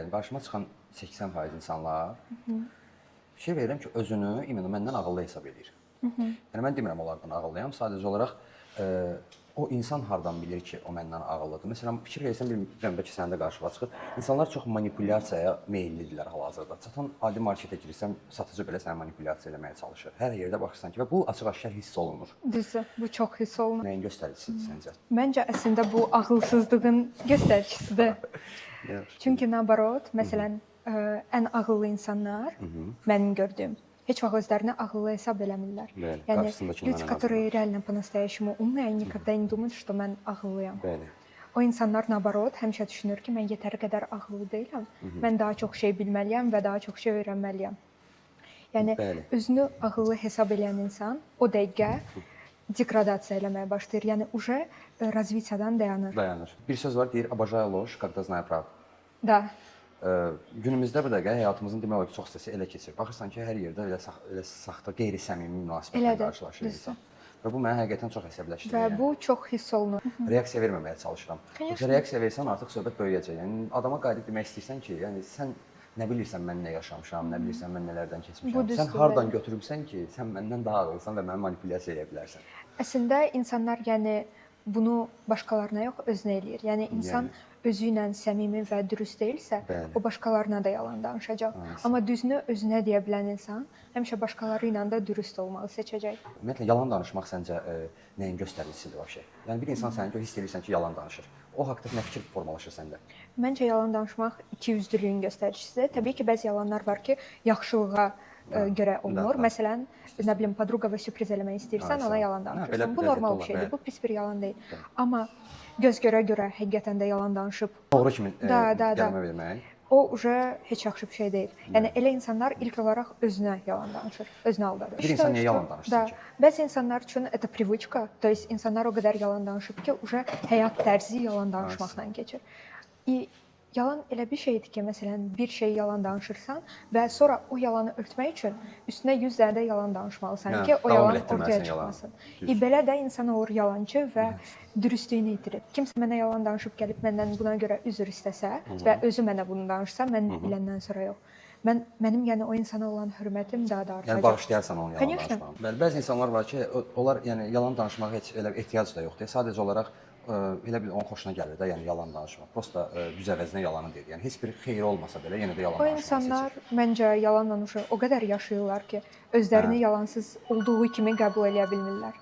Yəni qarşıma çıxan 80% insanlar fikir verirəm ki, özünü imенно məndən ağıllı hesab eləyir. Yəni mən demirəm onlardan ağıllıyam, sadəcə olaraq o insan hardan bilir ki, o məndən ağıllıdır? Məsələn, fikir versən, bilmirəm, bəlkə sənin də qarşına çıxır. İnsanlar çox manipulyasiyaya meyillidirlər hal-hazırda. Çatan adi marketə girirsən, satıcı belə sənə manipulyasiya eləməyə çalışır. Hər yerdə baxırsan ki, və bu açıq-aşkar hiss olunur. Düzdür, bu çox hiss olunur. Nəyin göstəricisidir səncə? Məncə əslində bu ağılsızlığın göstəricisidir. Yaxşı. Çünki наоборот, məsələn, ən ağıllı insanlar, mənim gördüyüm, heç vaxt özlərini ağıllı hesab eləmirlər. Bəli, Yəni qarşısındakından люди, ən которые реально по-настоящему умные, они никогда не думают, что mən ağıllıyam. O insanlar наоборот həmişə düşünür ki, mən yetəri qədər ağıllı deyiləm. Mən daha çox şey bilməliyəm və daha çox şey öyrənməliyəm. Yəni özünü ağıllı hesab eləyən insan o dəqiqə degradasiya eləməyə başlayır. Yəni уже развитиядан dayanır. Dayanır. Bir söz var, deyir: "Обожаю ложь, когда знаю правду." Da. Günümüzdə bu dəqiqə həyatımızın demək olar ki, çox hissəsi elə keçir. Baxırsan ki, hər yerdə elə saxta, qeyri-səmimi münasibətlə qarşılaşır insan. Və bu məni həqiqətən çox əsəbləşdirir. Və Yəni. bu çox hiss olunur. Reaksiya verməməyə çalışıram. Yoxsa reaksiya versən, artıq söhbət böyüyəcək. Yəni adama qayıdıb demək istəyirsən ki, yəni sən nə bilirsən mən nə yaşamışam, nə bilirsən mən nələrdən keçmişəm. Bu düzdür, Sən hardan bəli. götürübsən ki, sən məndən daha ağıllısan və məni manipulyasiya eləyə bilərsən? Əslində insanlar yəni bunu başqalarına yox, özünə eləyir. Yəni insan özü ilə səmimi və dürüst deyilsə, o başqalarına da yalan danışacaq. Amma düzünü özünə deyə bilən insan həmişə başqaları ilə də dürüst olmağı seçəcək. Ümumiyyətlə yalan danışmaq səncə nəyin göstəricisidir vəbşə? Yəni bir insan səni gör, hiss edirsən ki, yalan danışır. O haqqda nə fikir formalaşır səndə? Məncə yalan danışmaq ikiyüzlülüyün göstəricisidir. Təbii ki, bəzi yalanlar var ki, yaxşılığa görə olunur. Məsələn, nə bilim, подруга sürpriz eləmək istəyirsən, ona yalan danışırsan. Belə Bu vəziyyət normal bir olar, şeydir. bəli. Bu pis bir yalan deyil. Amma göz görə-görə həqiqətən də yalan danışıb Doğru kimi Da, da, da. qələmə vermək. O уже heç yaxşı bir şey deyil. Yəni elə insanlar ilk olaraq özünə yalan danışır, özünü aldadır. Bir insan niyə yalan danışsın ki? Bəzi insanlar üçün это привычка, то есть insanlar o qədər yalan danışıb ki, уже həyat tərzi yalan danışmaqla keçir. И yalan elə bir şeydir ki, məsələn, bir şey yalan danışırsan və sonra o yalanı örtmək üçün üstünə 100 dənə də yalan danışmalısan ki, o davam yalan elətdirməlisən ortaya yalanı. çıxmasın. İ belə də insan olur yalançı və dürüstlüyünü itirir. Kimsə mənə yalan danışıb gəlib məndən buna görə üzr istəsə və özü mənə bunu danışsa, mən biləndən sonra yox. Mənim yəni o insana olan hörmətim daha da artacaq. Yəni bağışlayarsan onun yalan Конечно. danışmağını. Bəli, bəzi insanlar var ki, onlar yəni yalan danışmağa heç elə ehtiyac da yoxdur. Sadəcə olaraq elə bil onun xoşuna gəlir də, yəni yalan danışmaq. Prosta düz əvəzinə yalanı deyir. Yəni heç bir xeyri olmasa belə yenə də yalan O danışmağı insanlar seçir. məncə yalanla уже o qədər yaşayırlar ki, özlərini yalansız olduğu kimi qəbul eləyə bilmirlər.